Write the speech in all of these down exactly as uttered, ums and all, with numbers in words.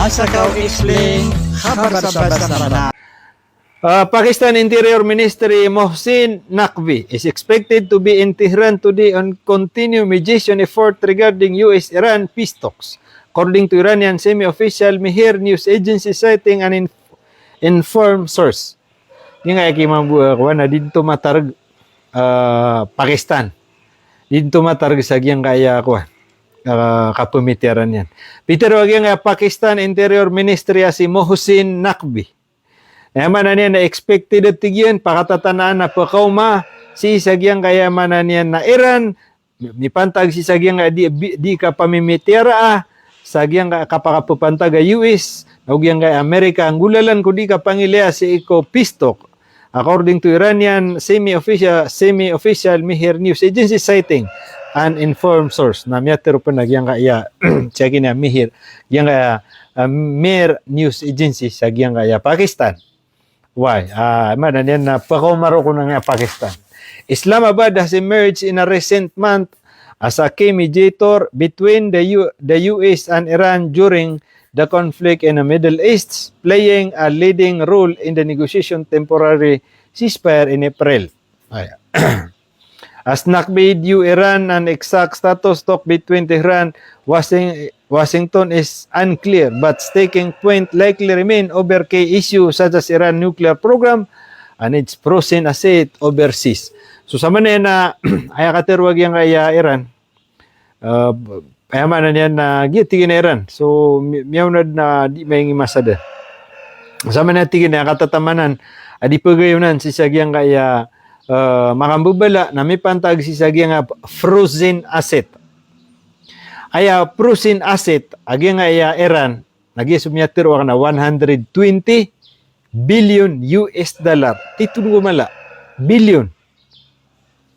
Asakaw Explain, khabar sa basa Pnar. Uh, Pakistan Interior Minister Mohsin Naqvi is expected to be in Tehran today on continued mediation effort regarding U S Iran peace talks, according to Iranian semi-official Mehr news agency citing an inf-, informed source. Giyangkaya kimambo, ah, kowan, a di dn tomatarg, ah, Pakistan. Di dn tomatarg sa giyangkaya kowan, ah, kapmitiyaran iyan. Pitharo a giyangkaya Pakistan Interior Ministry a si Mohsin Naqvi. Aya maana niyan na expected, tig iyan, pakatatanaan a pkaoma sii sa giyangkaya maana niyan na Iran, mi-, mipantag sii sa giyangkaya di, bi-, di kapamimitiyaraa, sa giyangkaya kapakapphantag a U S, na o giyangkaya Amerika, nggolalan ko di kapangilaya sii ko peace talk. According to Iranian semi-official, semi-official Mehr news agency citing an informed source. Na miyatharo pn a giyangkaya, siyaki niyan Mehr, giyangkaya, ah, Mehr news agency sa giyangkaya Pakistan. Why? Ah, maana niyan na pkaoma roo ko nangaya Pakistan. Islamabad has emerged in a recent month as a key mediator between the U-, the U S and Iran during the conflict in the Middle East, playing a leading role in the negotiation temporary ceasefire in April. Ay. As Naqvi, U Iran an exact status talk between Tehran, Washing-, Washington is unclear, but sticking point likely remain over key issue such as Iran nuclear program and its frozen asset overseas. So, samanan na, aya katharo a giyangkaya Iran, ah, aya maana niyan na giya tig iyan a Iran. So, mi-, miyaonad na di maing i masa dn. Samanan tig iyan a katatamanan a di pagayonan sii sa giyangkaya, ah, makambabala na mipantag sii sa giyangkaya frozen asset. Aya frozen asset a giyangkaya Iran, na giya so miyatharo akn a one hundred twenty billion U S dollar. Titho dn ko mala. Billion.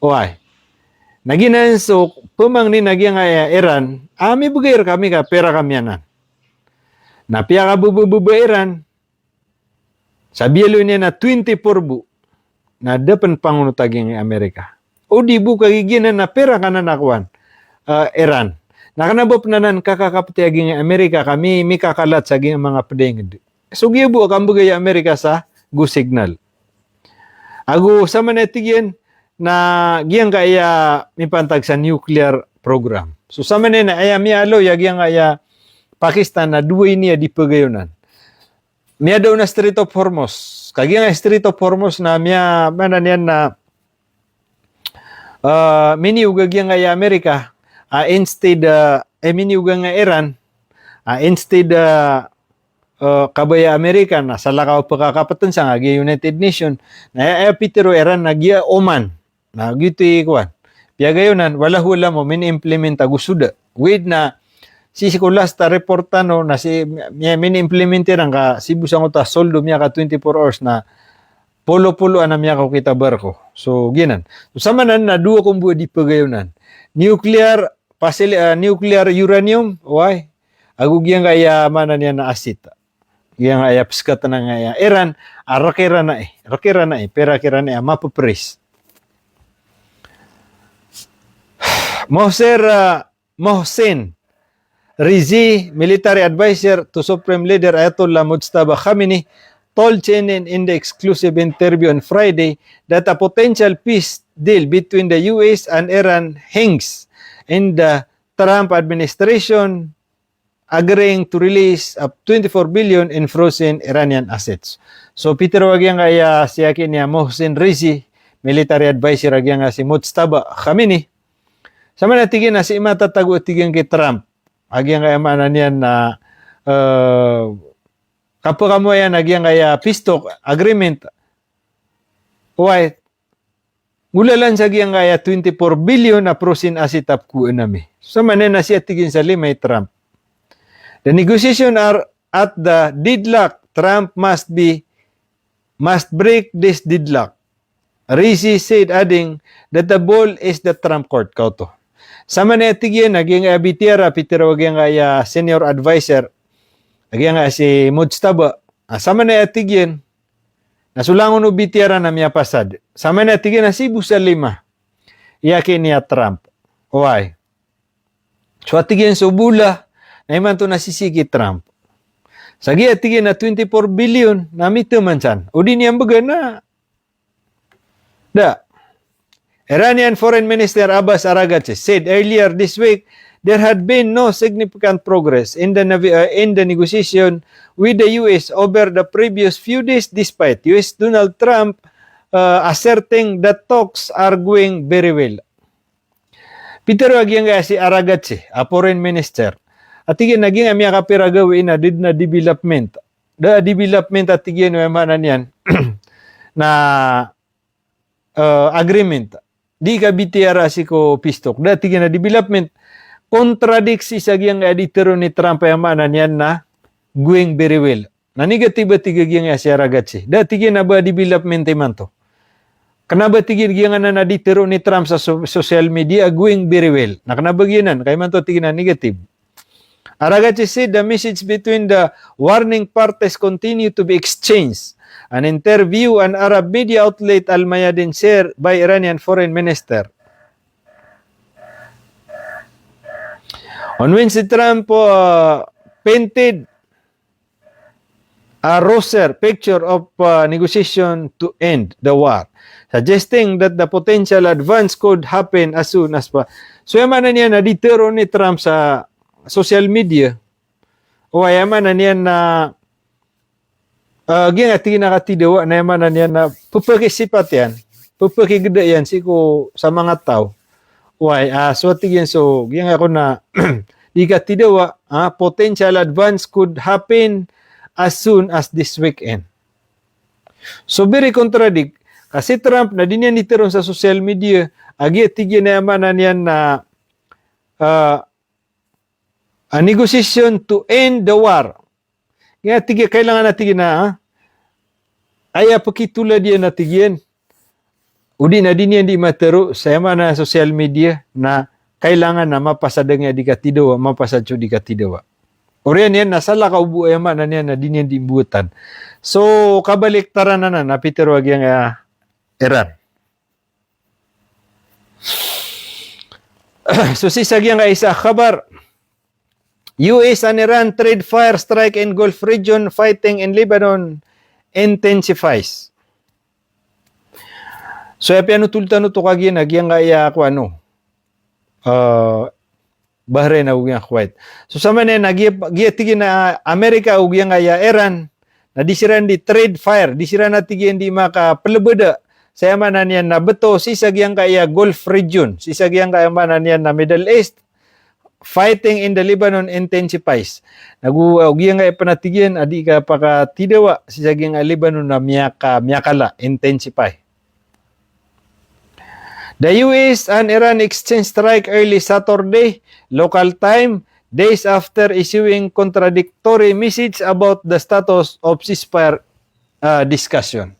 Oway. Na giyanan so pmangnin a giyangkaya Iran, a mibgay rkami ka pera kami anan. Na piyakabababa o Iran, sa biyaloy niyan a twenty-four bo, na da pn pangonot a giyangkaya Amerika. O di bo kagiya giyanan na pera ka anan a kowan, ah, Iran. Na kna ba pn anan kakakapti a giyangkaya Amerika ka mi-, mikakalat sa giyangkaya manga pd a ingd. So giya bo a kambgay a Amerika sa go signal. Ago samanan a tig iyan na giyangkaya mipantag sa nuclear program. So samanan na aya miyaaloy a giyangkaya Pakistan na dowa ini a di pagayonan. Miyada on a Strait of Hormuz. Ka giyangkaya Strait of Hormuz na miya-, maana niyan na, ah, miniyog a giyangkaya Amerika, ah, instead, ah, eh, miniyog a giyangkaya Iran, ah, instead, ah, eh, kabaya Amerika na salakaw a pkakaptn sangkai a giya United Nation. Na aya, aya pitharo o Iran na giya Oman. Na giyoto i kowan. Piyagayonan, wallahu a'lam o mini-implement ago so da. Ogaid na sii ko last a report tano na sii, mi-, mini-implement iran ka sii bo sangkoto a soldo miyaka twenty-four hours na polo-polo anan a miyakaokit a barko. So, giyanan. So, samanan na dowa ko mbo a di pagayonan. Nuclear facili-, ah, nuclear uranium, oway. Ago giyangkaya maana niyan na asset. Giyangkaya pskatn a giyangkaya Iran, a rk iran ai, rk iran ai, pera kiran ai a mapapris. Mohser, ah, Mohsen Rezaei, military advisor to Supreme Leader Ayatollah Mojtaba Khamenei, told C N N in the exclusive interview on Friday that a potential peace deal between the U S and Iran hangs in the Trump administration agreeing to release a twenty-four billion in frozen Iranian assets. So, pitharo a giyangkaya siyaki niyan a Mohsen Rezaei, military advisor a giyangkaya si Mojtaba Khamenei. Samanan a tig iyan a sii matatago a tig iyan ki Trump a giyangkaya maana niyan na, eh, kapakamoayan a giyangkaya peace talk agreement. Oway, nggolalan sa giyangkaya twenty-four billion a frozen asset a pkowaan ami. Samanan a sii a tig iyan sa lima i Trump. The negotiation are at the deadlock. Trump must be, must break this deadlock, Rezaei said, adding that the ball is the Trump court. Kaoto. Samanan a tig iyan a giyangkaya B T R a pitharo a giyangkaya senior advisor a giyangkaya si Mojtaba. Ah, samanan a tig iyan na so langon o B T R na miyapasad. Samanan a tig iyan a sii bo sa lima, iyaki niyan Trump. Oway. So a tig iyan so bola na imanto na sisii ki Trump. Sa giya tig iyan a twenty-four billion na mitaman san. O di niyan bgan na da. Iranian Foreign Minister Abbas Araghchi said earlier this week there had been no significant progress in the navi-, uh, in the negotiation with the U S over the previous few days, despite U S Donald Trump, uh, asserting that talks are going very well. Pitharo a giyangkaya si Araghchi, a foreign minister, a tig iyan a giyangkaya miyakapira gawii na da dn a development. Da a development a tig iyan o aya maana niyan na, eh, agreement. Di ka B T R a sii ko peace talk. Da tig iyan a development contradict sii sa giyangkaya di tharoon i Trump a aya maana niyan na going very well. Na negative a tig a giyangkaya si Araghchi. Da tig iyan a ba development imanto. Kna ba tig iyan giyangkanan a di tharoon i Trump sa so-, social media a going very well. Na kna ba giyanan, ka imanto tig iyan a negative. Araghchi said the message between the warring parties continue to be exchanged. An interview an Arab media outlet Al Mayadin shared by Iranian Foreign Minister. On Wednesday, Trump, uh, painted a rosier picture of, uh, negotiation to end the war, suggesting that the potential advance could happen as soon as pa-, so aya maana niyan na di tharoon i Trump sa social media. O aya maana niyan na, ah, giyangkaya tig iyan a katidawa na aya maana niyan na pphakisipat iyan, pphakigda iyan sii ko sa manga taw. Oway, ah, so tig iyan so giyangkaya kon a di katidawa, ah, potential advance could happen as soon as this weekend. So very contradict, ka si Trump na di niyan di tharoon sa social media a giya tig iyan a aya maana niyan na, ah, a negotiation to end the war. Giya tig iyan, kailangan a tig iyan a, ah, aya pkitolad iyan a tig iyan. O di na di niyan di matharo sa aya maana social media na kailangan a mapasad a giya di katidawa, mapasad so di katidawa. Oriyan iyan na salakaw bo aya maana niyan na di niyan di mbowatan. So, kabaliktaran anan a pitharo a giyangkaya Iran. So sii sa giyangkaya isa a khabar, U S and Iran trade fire strike in Gulf region, fighting in Lebanon intensifies. So aya piyanotol tano oto kagiya na giyangkaya ko ano, ah, Bahrain ago giyangkaya Kuwait. So samanaya na giya, giya tig iyan a Amerika ago giyangkaya Iran, na di siran di trade fire, di siran a tig iyan di makaplbda sa aya maana niyan na bto sii sa giyangkaya Gulf region, sii sa giyangkaya maana niyan na Middle East, fighting in the Lebanon intensifies. Nago, ah, giyangkaya pn a tig iyan a di kapakatidawa sii sa giyangkaya Lebanon na miyaka-, miyakala, intensify. The U S and Iran exchange strike early Saturday, local time, days after issuing contradictory message about the status of ceasefire, ah, discussion.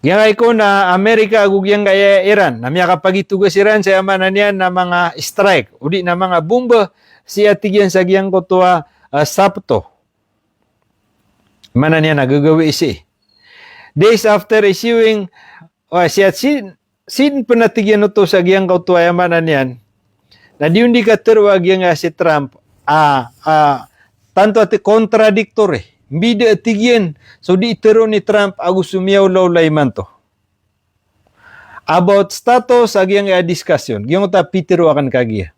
Giyangkai kon a Amerika ago giyangkaya Iran na miyakapagitoga siran sa aya maana niyan na manga strike, o di na manga bomba, sii a tig iyan sa giyangkoto a, ah, Sabto. Maana niyan na gagawii sii. Days after issuing, o, sii a si-, sii pn a tig iyan oto sa giyangkoto a aya maana niyan na di on di katharo a giyangkaya si Trump, ah, ah, tanto a tig contradictory. Mbida a tig iyan so di tharoon i Trump ago so miyaolaola imanto. About status a giyangkaya discussion, giyangkoto a pitharo akn kagiya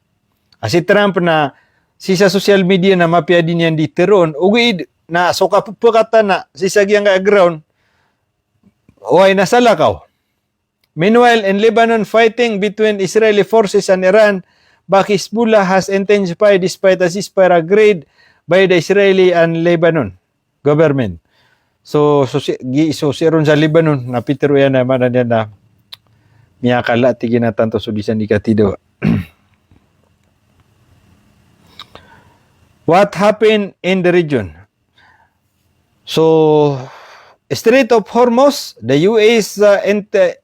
a si Trump na sii sa social media na mapiya di niyan di tharoon, ogaid na so kapphakatana sii sa giyangkaya ground, oway na salakaw. Meanwhile, in Lebanon, fighting between Israeli forces and Iran, back Hezbollah has intensified despite a ceasefire agreed by the Israeli and Lebanon government. So, so si, gi, so sii ron sa Lebanon, na pitharo iyan a aya maana niyan na miyakala tig iyan a tanto so di san di katidawa. What happened in the region? So, Strait of Hormuz, the U S, uh, inter-,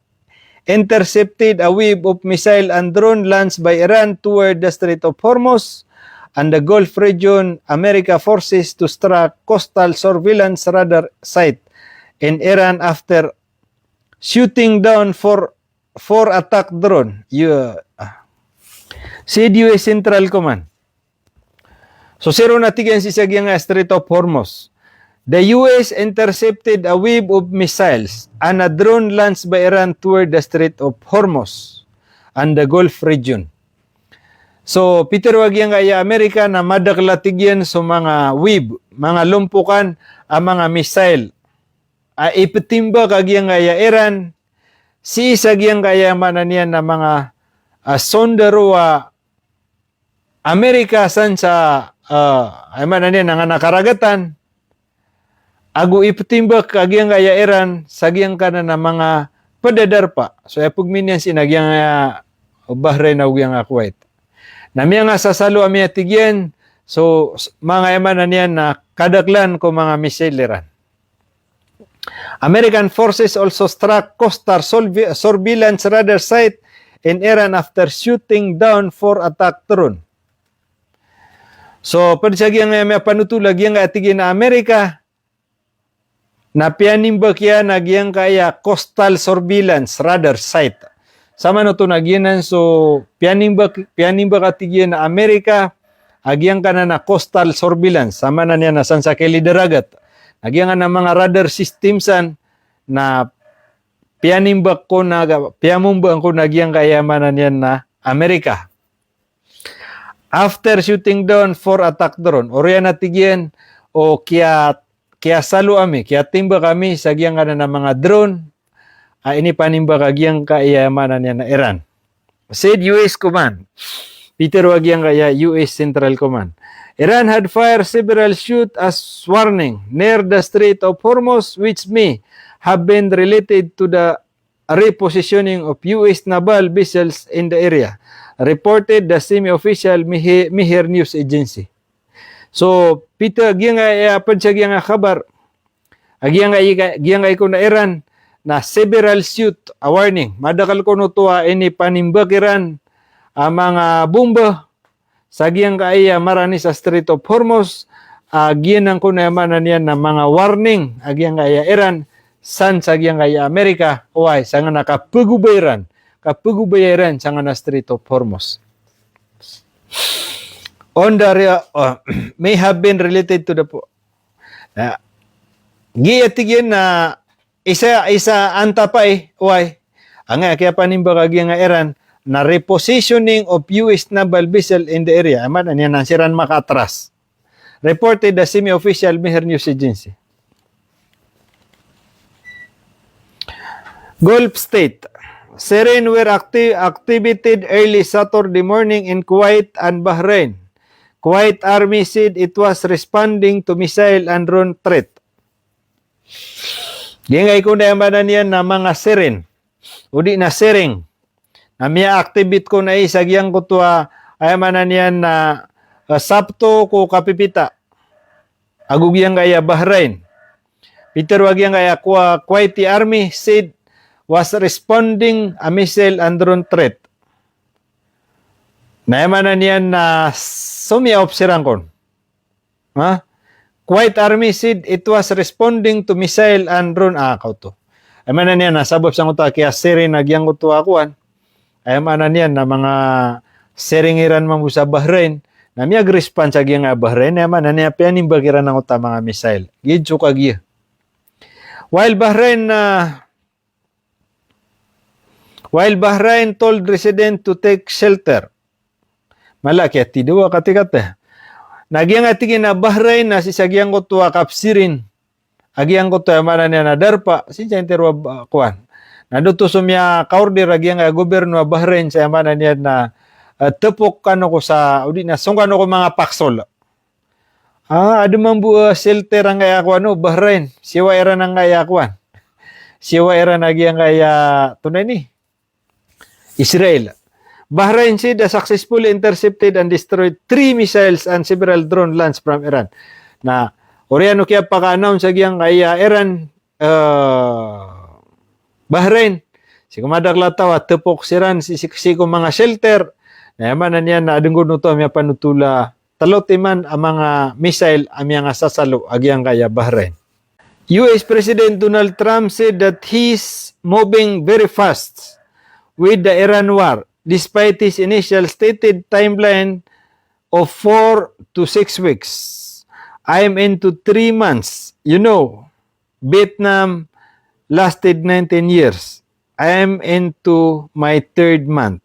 intercepted a wave of missile and drone launched by Iran toward the Strait of Hormuz and the Gulf region, America forces to track coastal surveillance radar site in Iran after shooting down four, four attack drone. U-, ah. Said U S Central Command. So sii ron a tig iyan sii sa giyangkaya Strait of Hormuz. The U S intercepted a wave of missiles and a drone launched by Iran toward the Strait of Hormuz and the Gulf region. So pitharo a giyangkaya Amerika na madakel a tig iyan so manga wave, manga lompokan a manga missile a ipetimbak a giyangkaya Iran sii sa giyangkaya maana niyan na manga, ah, sondaro a Amerika san sa, ah, aya maana niyan na ngana karagatan, ago ipetimbak a giyangkaya Iran sa giyangkanan a manga ped a darpa. So aya pegmi niyan sii na giyangkaya Bahrain ago giyangkaya Kuwait. Na miyangasasalo ami a tig iyan so s-, manga aya maana niyan na kadaklan ko manga missile iran. American forces also struck coastal surve-, surveillance radar site in Iran after shooting down four attack drone. So ped sa giyangkaya miyapanotol a giyangkaya tig iyan a Amerika na piyanimbak iyan a giyangkaya coastal surveillance radar site. Samanoto na giyanan so piyanimbak, piyanimbak a tig iyan a Amerika a giyangkanan a coastal surveillance, sa maana niyan na san sa kili daragat. Na giyangkanan a manga radar system san na piyanimbak ko na, piyamomba ko na giyangkaya maana niyan na Amerika. After shooting down four attack drone, oriyan a tig iyan o kiya, kiyasalo ami, kiyatimbak ami sa giyangkanan a manga drone a inipanimbak a giyangkaya maana niyan na Iran. Said U S Command. Pitharo a giyangkaya U S Central Command. Iran had fired several shot as warning near the Strait of Hormuz, which may have been related to the repositioning of U S naval vessels in the area, reported the semi-official Mehi-, Mehr News Agency. So pitharo a giyangkaya, ped sa giyangkaya khabar a giyangkaya, giyangkaya kon a Iran na several shot a warning. Madakel kon oto a inipanimbak iran a manga bomba sa giyangkaya marani sa Strait of Hormuz, a giyanan kon a aya maana niyan na manga warning a giyangkaya Iran san sa giyangkaya Amerika, oway, sangkanan a kapegobay iran, kapegobay iran sangkanan a Strait of Hormuz. On the re-, uh, may have been related to the po-, na, giya tig iyan na isa, isa antap ai, oway. Angkaya kiyapanimbak a giyangkaya Iran na repositioning of U S naval vessel in the area. Aya maana niyan na siran makaatras. Reported the semi-official Mehr News Agency. Gulf State. Siren were acti-, activated early Saturday morning in Kuwait and Bahrain. Kuwait army said it was responding to missile and drone threat. Giyangkai kon aya maana niyan na manga siren, odi na siring, na miya-activate kon ai sa giyangkoto a, aya maana niyan na, eh, Sabto ko kapipita ago giyangkaya Bahrain. Pitharo a giyangkaya Kuwa-, Kuwaiti army said was responding a missile and drone threat. Na aya maana niyan na somiyaop siran kon. Ha? Kuwait army said it was responding to missile and drone. Ah, kaoto. Aya maana niyan na sabap sangkoto a kiyasiring a giyangkoto a kowan. Aya maana niyan na manga siring iran mambo sa Bahrain. Na miyag-response a giyangkai a Bahrain. Aya maana niyan piyanimbak iran angkoto a manga missile. Giyoto kagiya. While Bahrain, ah, While Bahrain told resident to take shelter. Mala kiyatidawa katii kata. Na giyangkai tig iyan a Bahrain na sii sa giyangkoto a kapsirin a giyangkoto a aya maana niyan na darpa, sii sa intiro a, ah, kowan. Na doto so miyaka-order a giyangkai a gobyerno a Bahrain sa aya maana niyan na, eh, tepok kano ko sa, odi na song kano ko manga paksol. Ah, adn mambo, eh, shelter angkaya kowan o Bahrain. Siyowa iran angkaya kowan. Siyowa iran a giyangkaya, tonaa ini, Israel. Bahrain said a successfully intercepted and destroyed three missiles and several drone launched from Iran. Na oriyan o kiyapaka-announce a giyangkaya Iran, eh, Bahrain, sii ko madakel a taw a tepok siran sii, sii, sii ko manga shelter. Na aya maana niyan na adn kon oto a miyapanotol a telo timan a manga missile a miyangasasalo a giyangkaya Bahrain. U S President Donald Trump said that he's moving very fast with the Iran war, despite his initial stated timeline of four to six weeks. I am into three months. You know, Vietnam lasted nineteen years. I am into my third month.